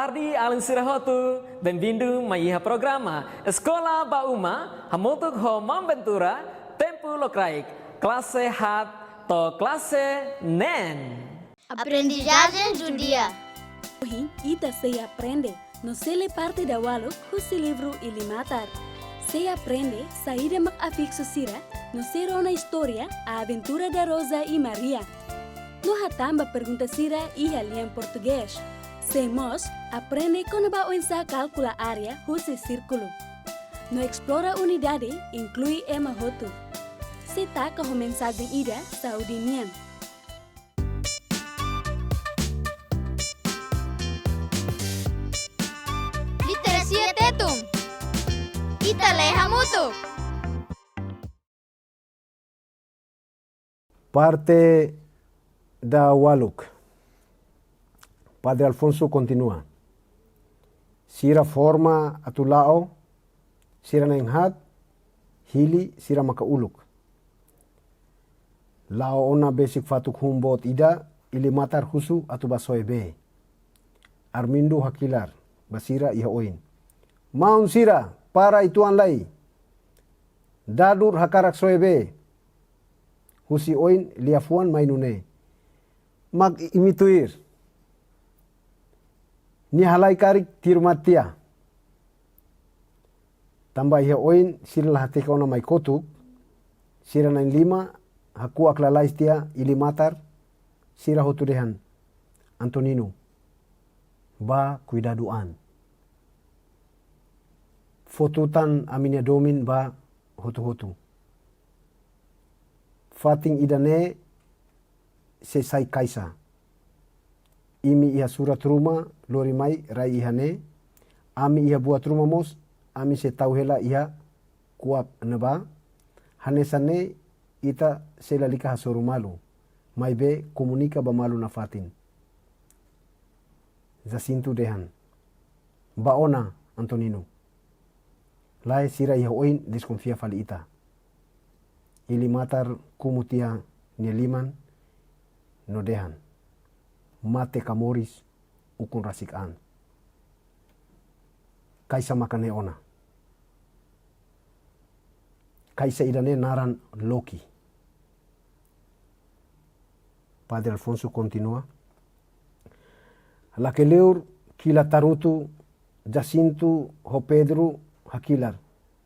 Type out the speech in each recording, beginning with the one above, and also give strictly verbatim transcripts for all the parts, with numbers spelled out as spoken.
Di alin sira hotu, bem-vindo mai iha programa Eskola ba Uma, hamutuk ho Maun Ventura, tempu lokraik, klase haat to'o klase neen. Aprendizagem do dia. Ohin ita sei aprende no sei lee parte daruak husi livru Ilimatar. Sei aprende saida mak afiksu sira no sei rona istória A Aventura da Rosa e Maria. No hatán ba pergunta sira iha lian portugés. Sei mós aprende kona-ba oinsá kalkula área husi sírkulu. No esplora unidade, inklui ema hotu. Sei taka ho mensajen ida saúde nian. Literasia Tetun. Ita lee hamutuk. Parte daruak. Padre Alfonso kontinua. Sira forma atu la'o, sira na'in haat, hili sira maka uluk. La'o ona besik fatuk hun boot ida, Ilimatar husu atu bá soe bee. Armindo hakilar ba sira iha oin. Maun sira, para uitoan lai. Dadur hakarak soe bee. Husi oin liafuan mai nune'e. Mak imi tuir. Nia halai karik tiru mate tiha. Tanba iha oin sira la hateke ona mai kotuk, sira na'in-lima hakuak lalais tiha Ilimatar, sira hotu dehan: Antonino, bá kuidadu an. Fó tutan ami-nia domin ba hotu-hotu. Fatin ida-ne'e sei sai kaixa. Imi iha surat ruma lori mai rai iha ne'e, ami iha buat ruma mós, ami sei tau hela iha kuak ne'ebá, hanesan ne'e ita sei lalika hasoru malu, maibé komunika ba malu nafatin. Jacinto dehan: Bá ona, Antonino. Lae, sira iha oin deskonfia fali ita. Ilimatar kumu tiha nia liman no dehan: Mate ka moris, ukun rasik an. Kaixa maka ne'e ona. Kaixa ida-ne'e naran Loki. Padre Alfonso kontinua. Lakleur kilat tarutu, Jacinto ho Pedro hakilar: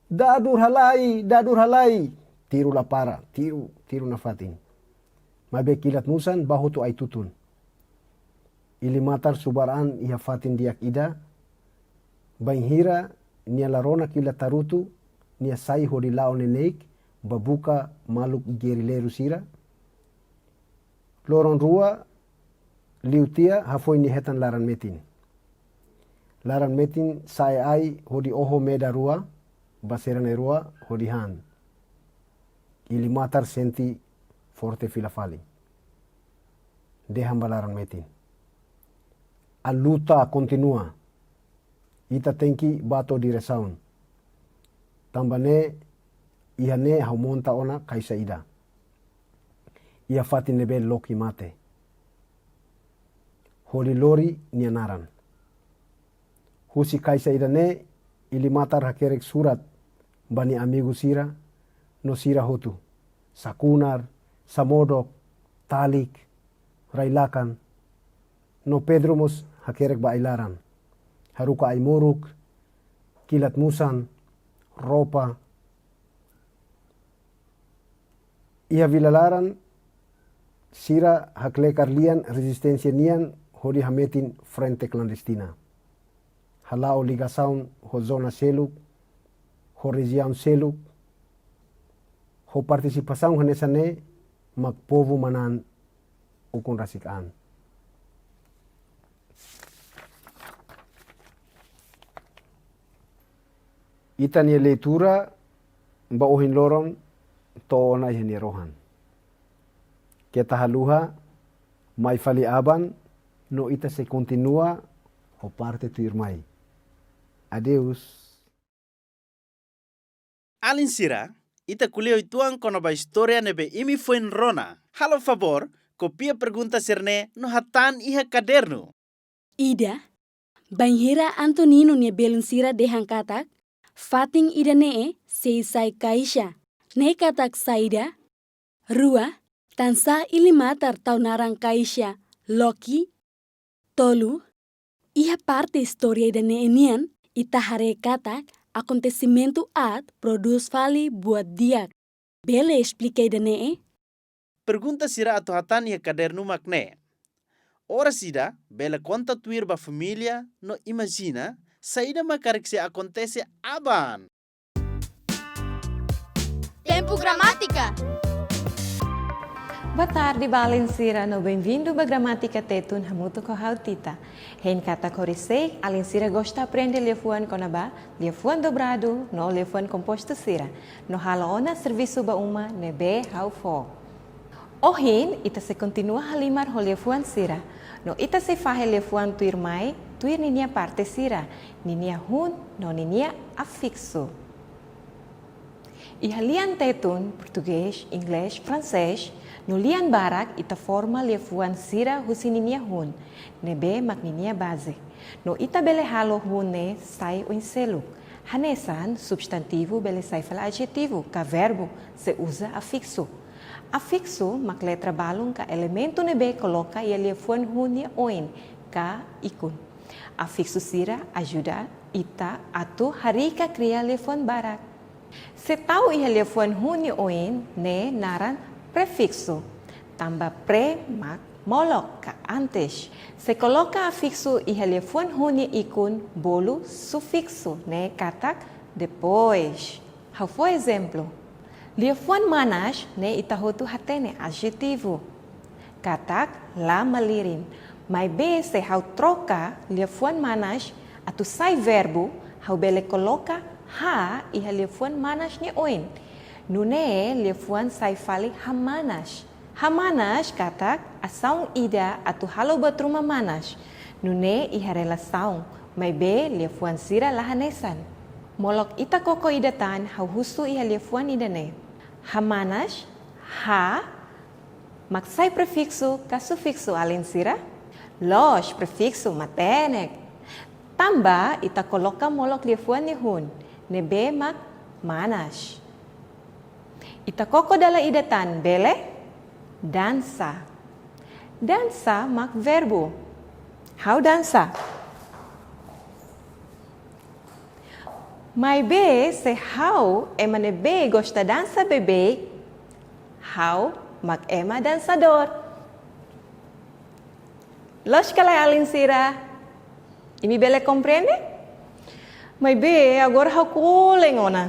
Dadur halai, dadur halai! Tiru la para, tiru, tiru nafatin. Maibé kilat musan bá hotu ai-tutun. Ilimatar subar an iha fatin di'ak ida, bainhira nia la rona kilat tarutu, nia sai hodi la'o neineik bá buka maluk gerileiru sira. Loron rua liu tiha hafoin nia hetan laran metin. Laran metin sa'e ai hodi oho medan rua ba sira na'in-rua hodi han. Ilimatar sente forte fila fali. Dehan ba laran metin: A luta kontinua. Ita tenke bá to'o diresaun. Tanba ne'e, iha ne'e ha'u monta ona kaixa ida. Iha fatin ne'ebé Loki mate. Hodi lori nia naran. Husi kaixa ida-ne'e, Ilimatar hakerek surat ba nia amigu sira no sira hotu: Sakunar, Samodok, Talik, Railakan, no Pedro mós hakerek ba ai-laran, haruka ai-moruk, kilat musan, roupa. Iha vila laran, sira haklekar lian rezisténsia nian hodi hametin frente klandestina. Hala'o ligasaun ho zona seluk, ho rejiaun seluk, ho partisipasaun hanesan ne'e mak povu manán ukun rasik an. Ita-nia leitura ba ohin loron to'o ona iha nia rohan. Keta haluha, mai fali aban, no ita sei kontinua ho parte tuirmai. Adeus. Alin sira, ita ko'alia uitoan kona-ba istória ne'ebé imi foin rona. Halo favór, kopia pergunta sira-ne'e no hatán iha kadernu. Ida, Bainhira Antonino nia belun sira dehan katak fatin ida-ne'e sei sai kaixa, ne'e katak saida? Rua, tansá Ili-Matar tau naran kaixa Loki? Tolu, iha parte istória ida-ne'e nian, ita haree katak akontesimentu aat prodús fali buat di'ak. Bele esplika ida-ne'e? Pergunta sira atu hatán iha kadernu mak ne'e. Oras ida, bele konta tuir ba família no imajina saida mak karik sei akontese aban. Tempu Gramátika. Boa tarde ba alin sira no benvindu ba Gramátika Tetun hamutuk ho ha'u Tita. Hein katak horisehik alin sira gosta aprende liafuan kona-ba liafuan dobradu no liafuan kompostu sira. No halo ona servisu ba uma ne'ebé ha'u fó. Ohin, ita sei kontinua halimar ho liafuan sira. No ita sei fahe liafuan tuirmai, tuir ninia parte sira, ninia hun, no ninia afiksu. Iha lian Tetun, Portugés, Inglés, Fransés, no lian barak ita forma liafuan sira husi ninia hun, ne'ebé mak ninia baze. No ita bele halo hun ne'e sai oin seluk. Hanesan, substantivu bele sai fali adjetivu, ka verbu, se uza afiksu. Afiksu mak letra balun ka elementu ne'ebé koloka iha liafuan hun nia oin, ka ikun. Afiksu sira ajuda ita atu harii ka kria liafuan barak. Se tau iha liafuan hun nia oin, ne'e naran prefiksu. Tanba pre mak molok ka antes. Se koloka afiksu iha liafuan hun nia ikun, bolu sufiksu, ne'e katak depois. Ha'u fó ezemplu. Liafuan manas ne'e ita hotu hatene adjetivu. Katak la malirin. Maibé se ha'u troka liafuan manas atu sai verbu, ha'u bele koloka ha iha liafuan manas nia oin. Nune'e liafuan sai fali hamanas. Hamanas katak asaun ida atu halo buat ruma manas. Nune'e iha relasaun, maibé liafuan sira la hanesan. Molok ita koko ida tan ha'u husu iha liafuan ida-ne'e. Hamanas, ha, mak sai prefiksu ka sufiksu alin sira? Loos, prefiksu, matenek. Tanba ita koloka molok liafuan nia hun, ne'ebé mak manas. Ita koko dala ida tan bele? Dansa. Dansa mak verbu. Ha'u dansa. Maibé se ha'u ema ne'ebé gosta dansa beibeik, ha'u mak ema dansadór. Loos ka lae alin sira? Imi bele komprende? Maibé agora ha'u ko'alia ona.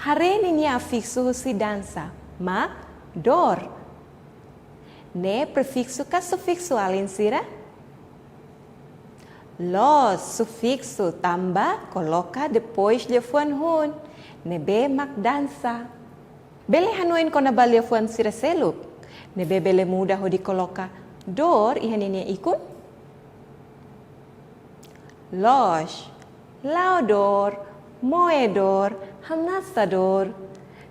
Haree ninia afiksu husi dansa, mak dór. Ne'e prefiksu ka sufiksu alin sira? Loos, sufiksu tanba koloka depois liafuan hun, ne'ebé mak dansa. Bele hanoin kona-ba liafuan sira seluk, ne'ebé bele muda hodi koloka dór iha ninia ikun? Loos, la'o dór, moe dór, hamnasa dór.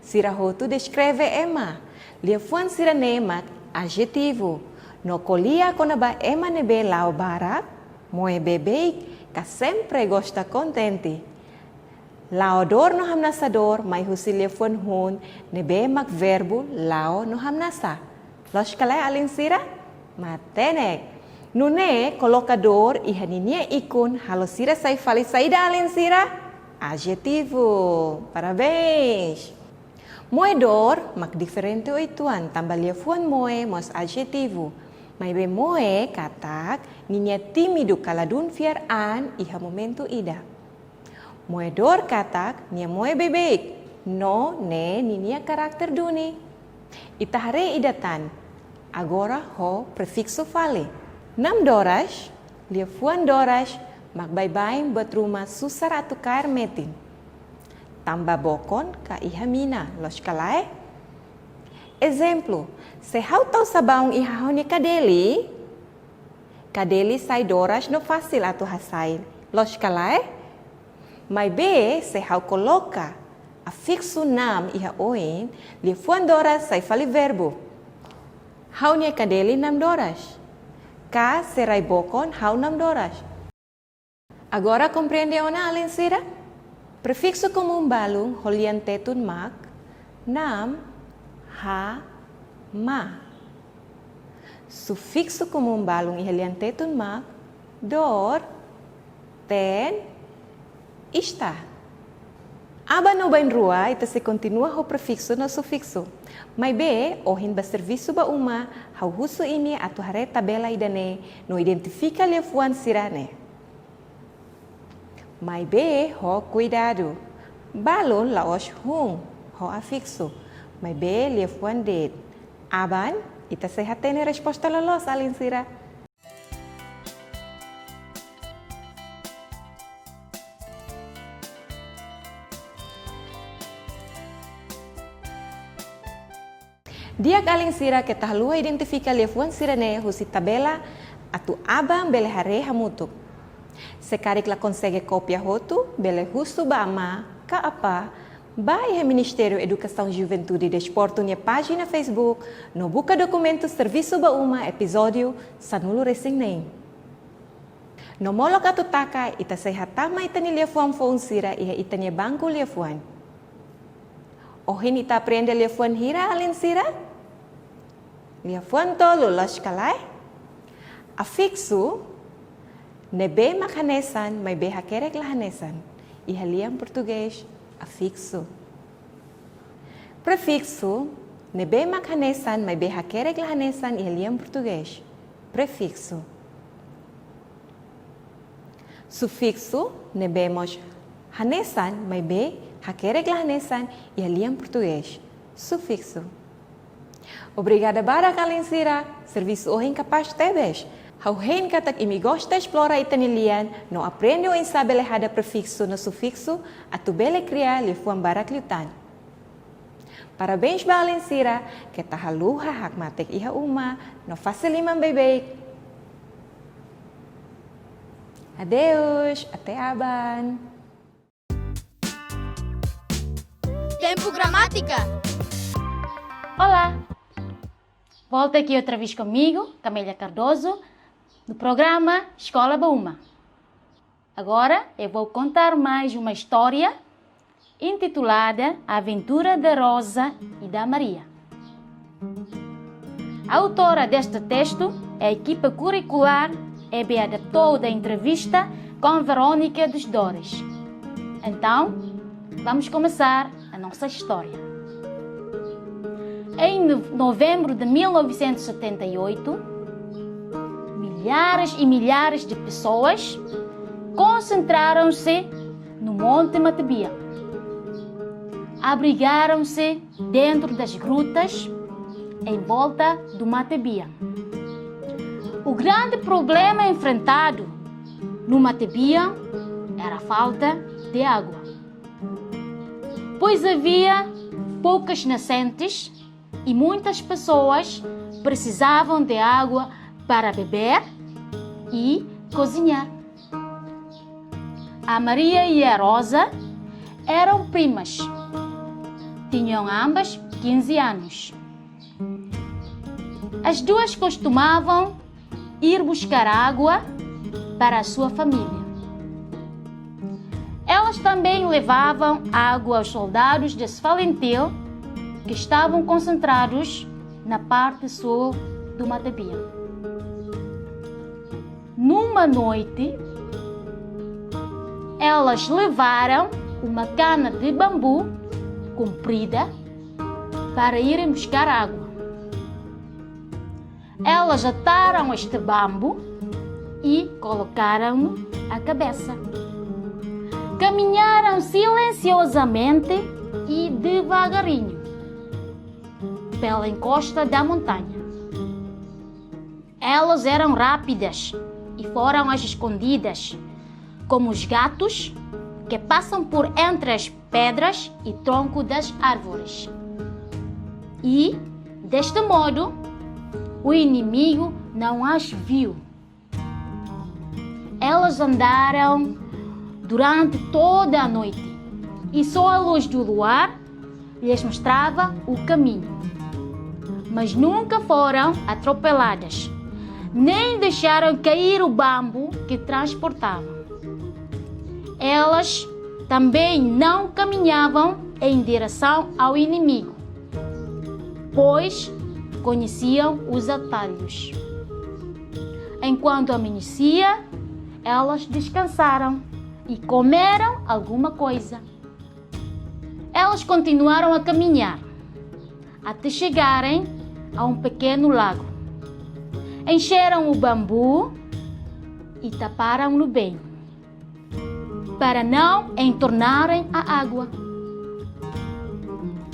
Sira hotu deskreve ema. Liafuan sira-ne'e mak adjetivu. No ko'alia kona-ba ema ne'ebé la'o barak, moe beibeik, ka sempre gosta kontente. La'o dór no hamnasa dór mai husi liafuan hun ne'ebé mak verbu la'o no hamnasa. Loos ka lae alin sira? Matenek. Nune'e koloka dór iha ninia ikun halo sira sai fali saida alin sira? Adjetivu. Parabéns. Moe dór mak diferente uitoan tanba liafuan moe mós adjetivu. Maibé moe katak ninia tímidu ka ladún fiar an iha momentu ida. Moe dór katak nia moe beibeik, no ne'e ninia karakter duni. Ita haree ida tan, agora ho prefiksu fali. Namdoras, liafuan doras, mak baibain buat ruma susar atu kaer metin. Tanba bokon ka iha mina, loos ka lae? Ezemplu, se ha'u tau sabaun iha ha'u-nia kadeli, kadeli sai doras no fasil atu hasai, loos ka lae? Maibé, se ha'u koloka afiksu nam iha oin, liafuan doras sai fali verbu. Ha'u-nia kadeli namdoras. Ka se rai-bokon ha'u namdoras. Agora komprende ona, alin sira? Prefiksu komún balun ho lian Tetun mak: nam, ha, ma. Sufiksu komún balun iha lian Tetun mak: dor, ten, ista. Aban no bainrua ita sei kontinua ho prefiksu no sufiksu. Maibé, ohin ba servisu ba uma, ha'u husu imi atu haree tabela ida-ne'e no identifika liafuan sira-ne'e. Maibé ho kuidadu. Balun la'ós hun ho afiksu, maibé liafuan de'it. Aban, ita sei hatene resposta loloos, alin sira. Di'ak, alin sira, keta haluha identifika liafuan sira-ne'e husi tabela atu aban bele haree hamutuk. Se karik la konsege kópia hotu, bele husu ba amá ka apá, bá iha Ministériu Edukasaun, Juventude i Desportu nia pájina Facebook, no buka dokumentu servisu ba uma epizódiu sanulu-resin-neen. No molok atu taka, ita sei hatama ita-nia liafuan foun sira iha ita-nia banku liafuan. Ohin ita aprende liafuan hira, alin sira? Liafuan tolu, loos ka lae? Afiksu, ne'ebé mak hanesan, maibé hakerek la hanesan, iha lian portugés, afixo. Prefiksu, ne'ebé mak hanesan, maibé hakerek la hanesan, iha lian portugés, prefixo. Sufiksu, ne'ebé mós hanesan, maibé hakerek la hanesan, iha lian portugés, sufixo. Obrigada barak, alin sira. Servisu ohin kapás tebes. Ha'u hein katak imi gosta esplora ita-nia lian no aprende oinsá bele hada prefiksu no sufiksu atu bele kria liafuan barak liután. Parabéns ba alin sira, keta haluha hakmatek iha uma, no fase liman beibeik. Adeus, até aban. Tempu Gramátika. Olá! Volta aqui outra vez comigo, Camélia Cardoso, no programa Escola ba Uma. Agora eu vou contar mais uma história intitulada A Aventura da Rosa e da Maria. A autora deste texto é a equipa curricular E B A da Toda Entrevista com Verónica dos Dores. Então, vamos começar a nossa história. Em no-, novembro de mil novecentos e setenta e oito, milhares e milhares de pessoas concentraram-se no Monte Matebian. Abrigaram-se dentro das grutas em volta do Matebian. O grande problema enfrentado no Matebian era a falta de água, pois havia poucas nascentes e muitas pessoas precisavam de água para beber e cozinhar. A Maria e a Rosa eram primas. Tinham ambas quinze anos. As duas costumavam ir buscar água para a sua família. Elas também levavam água aos soldados de Svalentil, que estavam concentrados na parte sul do Matebian. Numa noite, elas levaram uma cana de bambu comprida para irem buscar água. Elas ataram este bambu e colocaram-no à cabeça. Caminharam silenciosamente e devagarinho pela encosta da montanha. Elas eram rápidas e foram às escondidas, como os gatos que passam por entre as pedras e tronco das árvores. E, deste modo, o inimigo não as viu. Elas andaram durante toda a noite e só a luz do luar lhes mostrava o caminho. Mas nunca foram atropeladas, Nem deixaram cair o bambu que transportavam. Elas também não caminhavam em direção ao inimigo, pois conheciam os atalhos. Enquanto amanhecia, elas descansaram e comeram alguma coisa. Elas continuaram a caminhar até chegarem a um pequeno lago. Encheram o bambu e taparam-no bem, para não entornarem a água.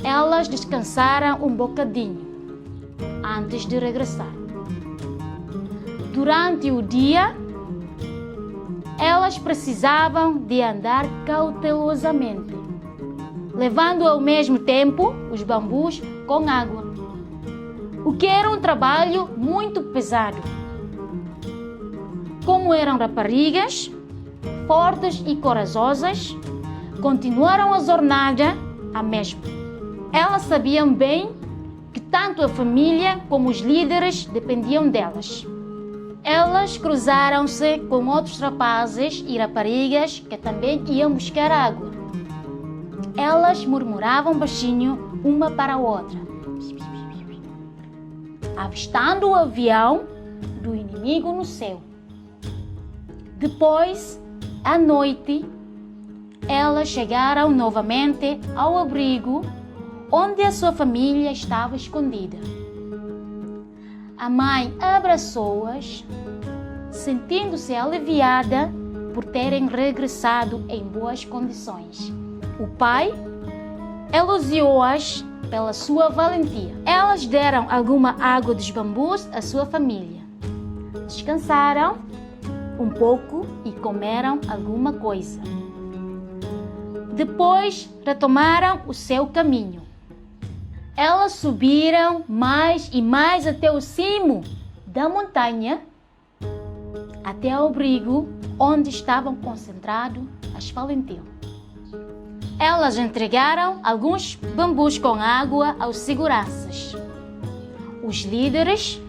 Elas descansaram um bocadinho antes de regressar. Durante o dia, elas precisavam de andar cautelosamente, levando ao mesmo tempo os bambus com água, o que era um trabalho muito pesado. Como eram raparigas, fortes e corajosas, continuaram a jornada a mesma. Elas sabiam bem que tanto a família como os líderes dependiam delas. Elas cruzaram-se com outros rapazes e raparigas que também iam buscar água. Elas murmuravam baixinho uma para a outra, avistando o avião do inimigo no céu. Depois, à noite, elas chegaram novamente ao abrigo onde a sua família estava escondida. A mãe abraçou-as, sentindo-se aliviada por terem regressado em boas condições. O pai elogiou-as pela sua valentia. Elas deram alguma água dos bambus à sua família. Descansaram um pouco e comeram alguma coisa. Depois retomaram o seu caminho. Elas subiram mais e mais até o cimo da montanha, até ao abrigo onde estavam concentradas as FALINTIL. Elas entregaram alguns bambus com água aos seguranças. Os líderes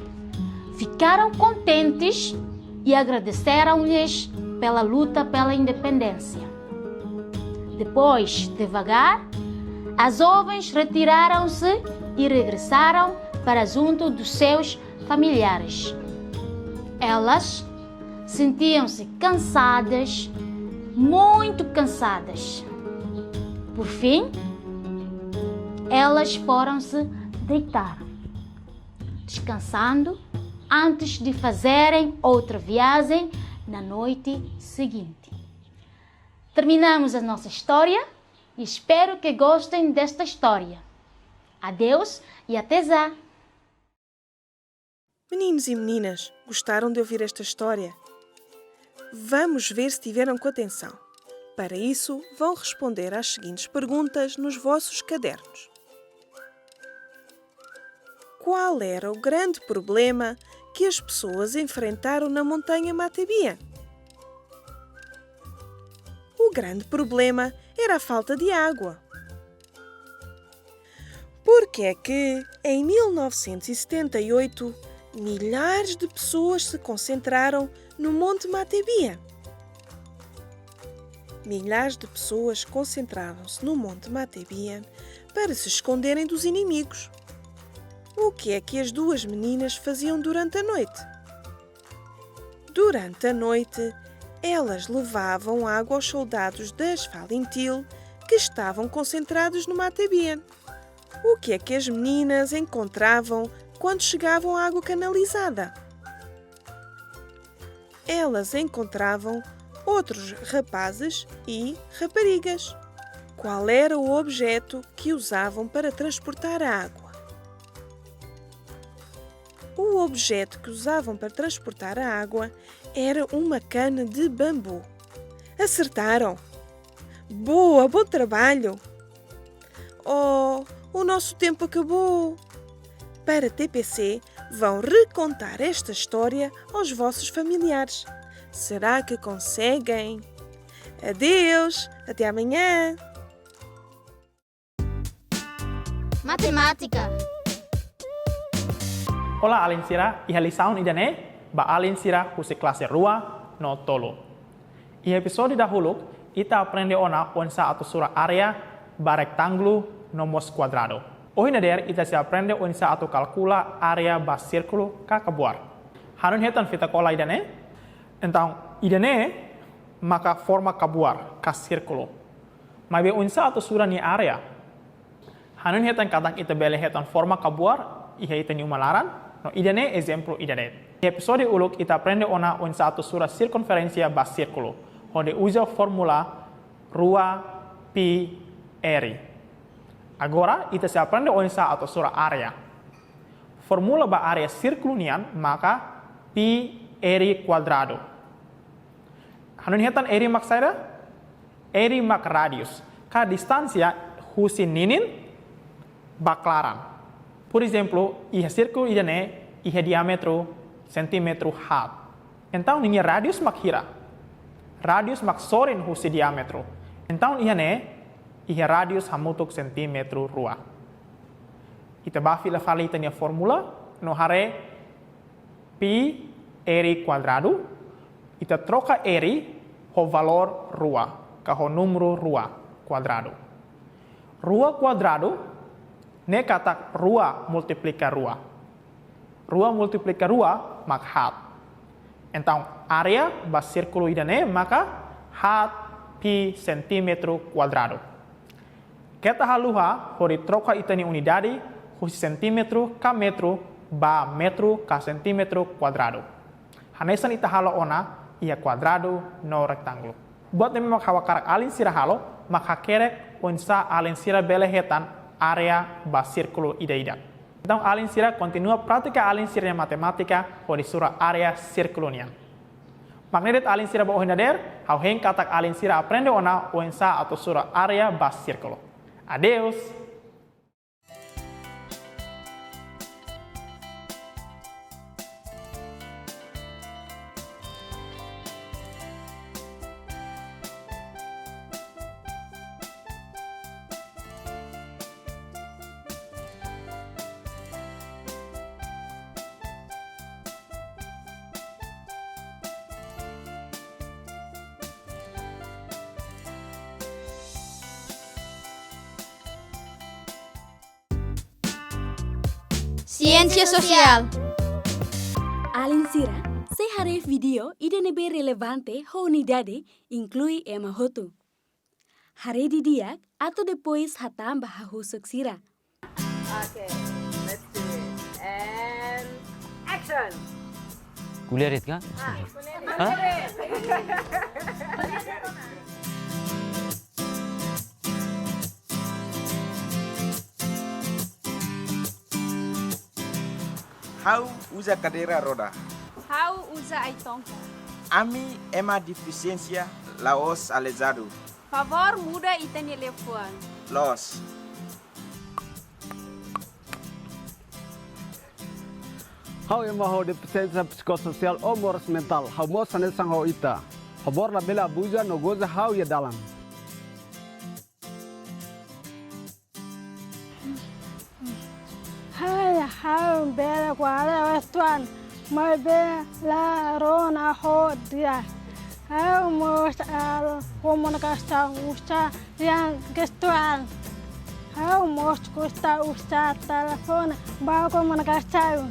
ficaram contentes e agradeceram-lhes pela luta pela independência. Depois, devagar, as jovens retiraram-se e regressaram para junto dos seus familiares. Elas sentiam-se cansadas, muito cansadas. Por fim, elas foram se deitar, descansando antes de fazerem outra viagem na noite seguinte. Terminamos a nossa história e espero que gostem desta história. Adeus e até já! Meninos e meninas, gostaram de ouvir esta história? Vamos ver se tiveram com atenção. Para isso, vão responder às seguintes perguntas nos vossos cadernos. Qual era o grande problema que as pessoas enfrentaram na montanha Matebian? O grande problema era a falta de água. Por que é que, em mil novecentos e setenta e oito, milhares de pessoas se concentraram no Monte Matebian? Milhares de pessoas concentraram-se no Monte Matebian para se esconderem dos inimigos. O que é que as duas meninas faziam durante a noite? Durante a noite, elas levavam água aos soldados das FALINTIL que estavam concentrados no Matebian. O que é que as meninas encontravam quando chegavam à água canalizada? Elas encontravam outros rapazes e raparigas. Qual era o objeto que usavam para transportar a água? O objeto que usavam para transportar a água era uma cana de bambu. Acertaram! Boa, bom trabalho! Oh, o nosso tempo acabou! Para T P C, vão recontar esta história aos vossos familiares. Será que conseguem? Adeus, até amanhã! Matemátika. Olá, alin sira, iha lisaun ida-ne'e, ba alin sira husi klase rua no tolu. Iha epizódiu dahuluk, ita aprende ona oinsá atu sura área ba retángulu no mós kuadradu. Ohin dadeer ita sei aprende oinsá atu kalkula área ba sírkulu ka kabuar. Hanoin hetan fita kola ida-ne'e? Entaun, ida-ne'e maka forma kabuar ka sírkulu. Maibé oinsá atu sura nia área? Hanoin hetan katak ita bele hetan forma kabuar iha ita-nia uma laran, no ida-ne'e ezemplu ida de'it. Iha epizódiu uluk ita aprende ona oinsá atu sura sirkunferénsia ba sírkulu, hodi uza fórmula rua pi R. Agora, ita sei aprende oinsá atu sura área. Fórmula ba área sírkulu nian maka pi R kuadradu. Hanoin hetan R mak saida? R mak radius, ka distánsia husi ninin ba klaran. Porezemplu, iha sírkulu ida-ne'e iha diámetru sentímetru haat. Entaun ninia radius mak hira? Radius mak sorin husi diámetru. Entaun iha ne'e iha radius hamutuk sentímetru rua. Ita bá fila fali ita-nia fórmula, no haree pi R kuadradu, ita troka R ho valór rua, ka ho númeru rua kuadradu. Rua kuadradu, ne'e katak rua multiplika rua. Rua multiplika rua mak haat. Entaun, área ba sírkulu ida-ne'e maka haat pi sentímetru kuadradu. Keta haluha hodi troka ita-nia unidade husi sentímetru ka metru ba metru ka sentímetru kuadradu. Hanesan ita halo ona iha kuadradu no retángulu. Buat ne'ebé mak ha'u hakarak alin sira halo mak hakerek oinsá alin sira bele hetan área ba sírkulu ida-idak. Entaun alin sira kontinua pratika alin sira-nia matemátika hodi sura área sírkulu nian. Mak ne'e de'it alin sira ba ohin dadeer, ha'u hein katak alin sira aprende ona oinsá atu sura área ba sírkulu. Adeus! Siénsia Sosiál. Alin sira, sei haree vídeo ida ne'ebé relevante ho unidade, inklui ema hotu. Haree didi'ak atu depois hatán ba hahusuk sira. Okay, let's do it. And action! Ko'alia de'it ka? Ah, ko'alia de'it. Hah? Ha'u uza kadeira roda. Ha'u uza ai-tonka. Ami ema defisiénsia la'ós aleijadu. Favór muda ita-nia liafuan. Loos. Ha'u ema ho defisiénsia psikossosiál ou morais mentál. Ha'u mós hanesan ho ita. Favór labele abuza no goza ha'u iha dalan. Ha'u, ha'u bele ko'alia uitoan, maibé la rona ho di'ak. Ha'u mós halo komunikasaun uza lian gestuál. Ha'u mós gosta uza telefone ba komunikasaun.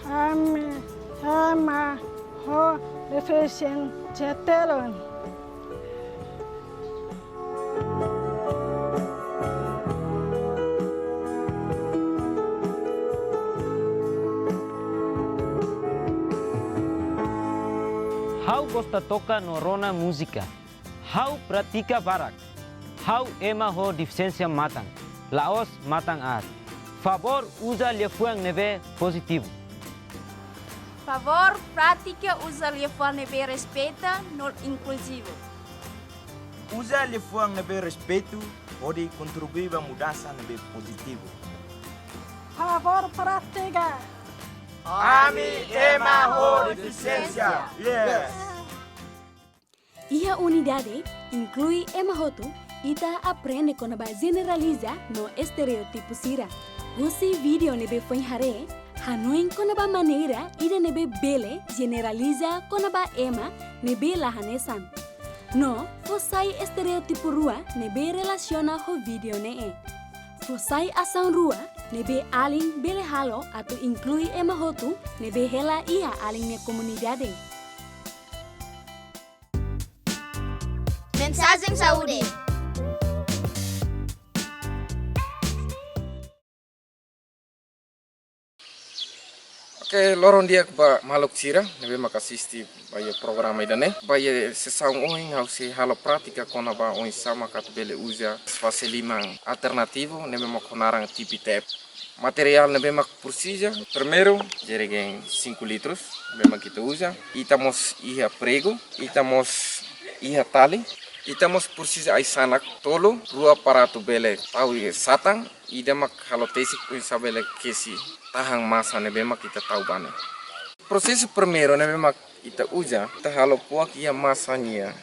Ami ema ho defisiénsia telun. Ha'u gosta toka no rona múzika. Ha'u pratika barak. Ha'u ema ho defisiénsia matan, la'ós matan aat. Favór uza liafuan ne'ebé pozitivu. Favór pratika uza liafuan ne'ebé respeita no inkluzivu. Uza liafuan ne'ebé respeitu hodi kontribui ba mudansa ne'ebé pozitivu. Favór pratika Ami ema ho defisiénsia. Yes. Iha unidade, inklui ema hotu, ita aprende kona-ba jeneraliza no estereótipu sira. Husi vídeo ne'ebé foin haree, hanoin kona-ba maneira ida ne'ebé bele jeneraliza kona-ba ema ne'ebé la hanesan. No fó sai estereótipu rua ne'ebé relasiona ho vídeo ne'e. Fó sai asaun rua ne'ebé alin bele halo atu inklui ema hotu ne'ebé hela iha alin nia komunidade. Mensajen saúde. Oke, loron di'ak ba maluk sira ne'ebé maka asiste ba iha programa ida-ne'e. Ba iha sesaun ohin ha'u sei halo prátika kona-ba oinsá maka atu bele uza fase liman alternativu ne'ebé maka ho naran Tipi Tep. Materiál ne'ebé mak presiza, primeiru, jerrycan cinco litros, ne'ebé mak ita uza. Ita mós iha pregu, ita mós iha tali, ita mós presiza ai-sanak tolu, rua para atu bele tau iha satan, ida mak halo tesik oinsá bele kesi tahan masa ne'ebé mak ita tau ba ne'e. Prosesu primeiru ne'ebé mak ita uza, ita halo kuak iha masa nia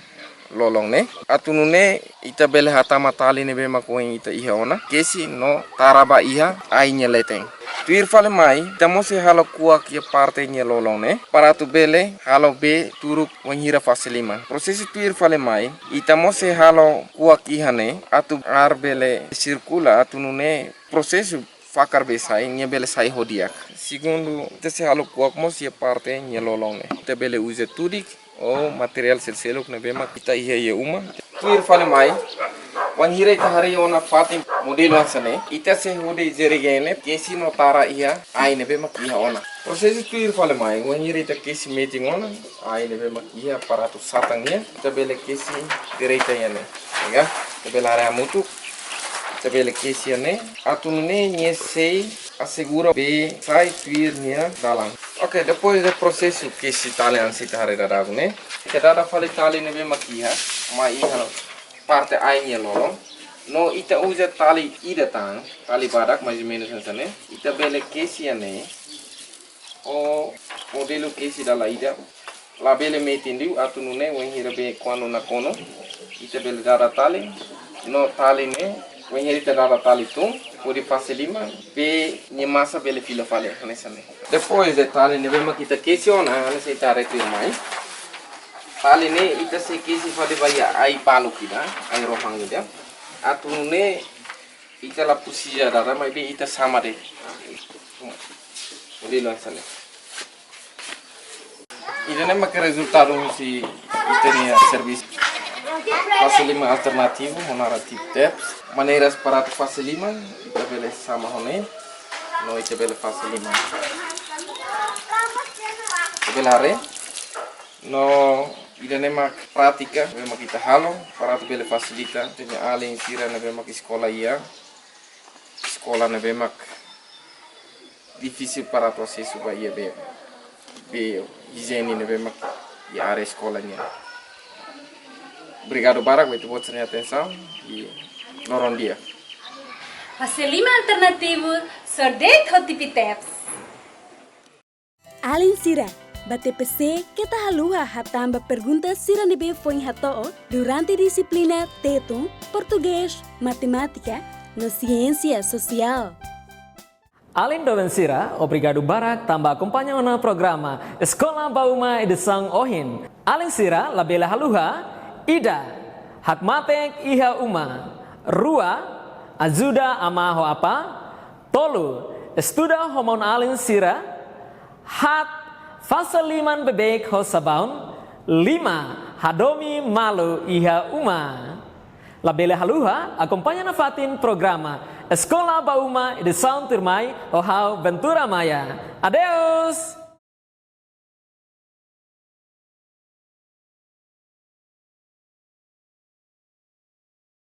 lolon ne'e. Atu nune'e ita bele hatama tali ne'ebé mak ohin ita iha ona, kesi no tara ba iha ai nia leten. Tuir fali mai, ita mós sei halo kuak iha parte nia lolon ne'e, para atu bele halo bee turuk wainhira fase liman. Prosesu tuir fali mai, ita mós sei halo kuak iha ne'e, atu ar bele sirkula, atu nune'e prosesu fakar bee sai, nia bele sai ho di'ak. Segundu, ita sei halo kuak mós iha parte nia lolon ne'e. Ita bele uza tudik ou materiál seluk-seluk ne'ebé mak ita iha iha uma. Tuir fali mai, wainhira ita harii ona fatin modelu hanesan ne'e, ita sei hodi jerrycan ne'e kesi no tara iha ai ne'ebé mak iha ona. Prosesu tuir fali mai, wainhira ita kesi metin ona ai ne'ebé mak iha para atu satan nia, ita bele kesi direta iha ne'e. Ya, ita bele haree hamutuk, ita bele kesi iha ne'e, atu nune'e nia sei asegura bee sai tuir nia dalan. Oke, depois de prosesu kesi tali hanesan ita haree daudaun ne'e, ita dada fali tali ne'ebé mak iha, mai iha parte ai nia lolon. No ita uza tali ida tan, tali badak mais ou menus hanesan ne'e. Ita bele kesi iha ne'e, ou modelu kesi dala ida. Labele metin liu atu nune'e wainhira bee kuandu nakonu, ita bele dada tali, no tali ne'e, wainhira ita dada tali tun, hodi fase liman, bee nia masa bele fila fali, hanesan ne'e. Depois de tali ne'ebé mak ita kesi ona, hanesan ita haree tuirmai. Tali ne'e ita sei kesi fali ba iha ai baluk ida, ai rohan ida. Atu nune'e ita la presiza dada, maibé ita sama de'it. Modelu hanesan ne'e. Ida-ne'e mak rezultadu husi ita-nia servisu fase liman alternativu, ho naran Tipi Tep. Maneiras para atu fase liman, ita bele sama ho ne'e, no ita bele fase liman. Ita bele haree, no ida-ne'e mak prátika ne'ebé mak ita halo, para atu bele fasilita ita-nia alin sira ne'ebé mak eskola iha eskola ne'ebé mak difisil para atu asesu ba iha bee, bee ijiene ne'ebé mak iha área eskola nian. Obrigadu barak ba ita-boot sira-nia atensaun, i loron di'ak. Fase liman alternativu, só de'it ho Tipi Tep. Alin sira, ba T P C keta haluha hatán ba pergunta sira ne'ebé foin hato'o durante dixiplina Tetun, Portugés, Matemátika, no Siénsia Sosiál. Alin doben sira, obrigadu barak tanba akompaña ona programa Eskola ba Uma edisaun ohin. Alin sira labele haluha, ida, hakmatek iha uma, rua, ajuda amá ho apá, tolu, estuda ho maun-alin sira, haat, fase liman beibeik ho sabaun, lima, hadomi malu iha uma. Labele haluha, akompaña nafatin programa Eskola ba Uma edisaun tuirmai ho ha'u Ventura Maia. Adeus!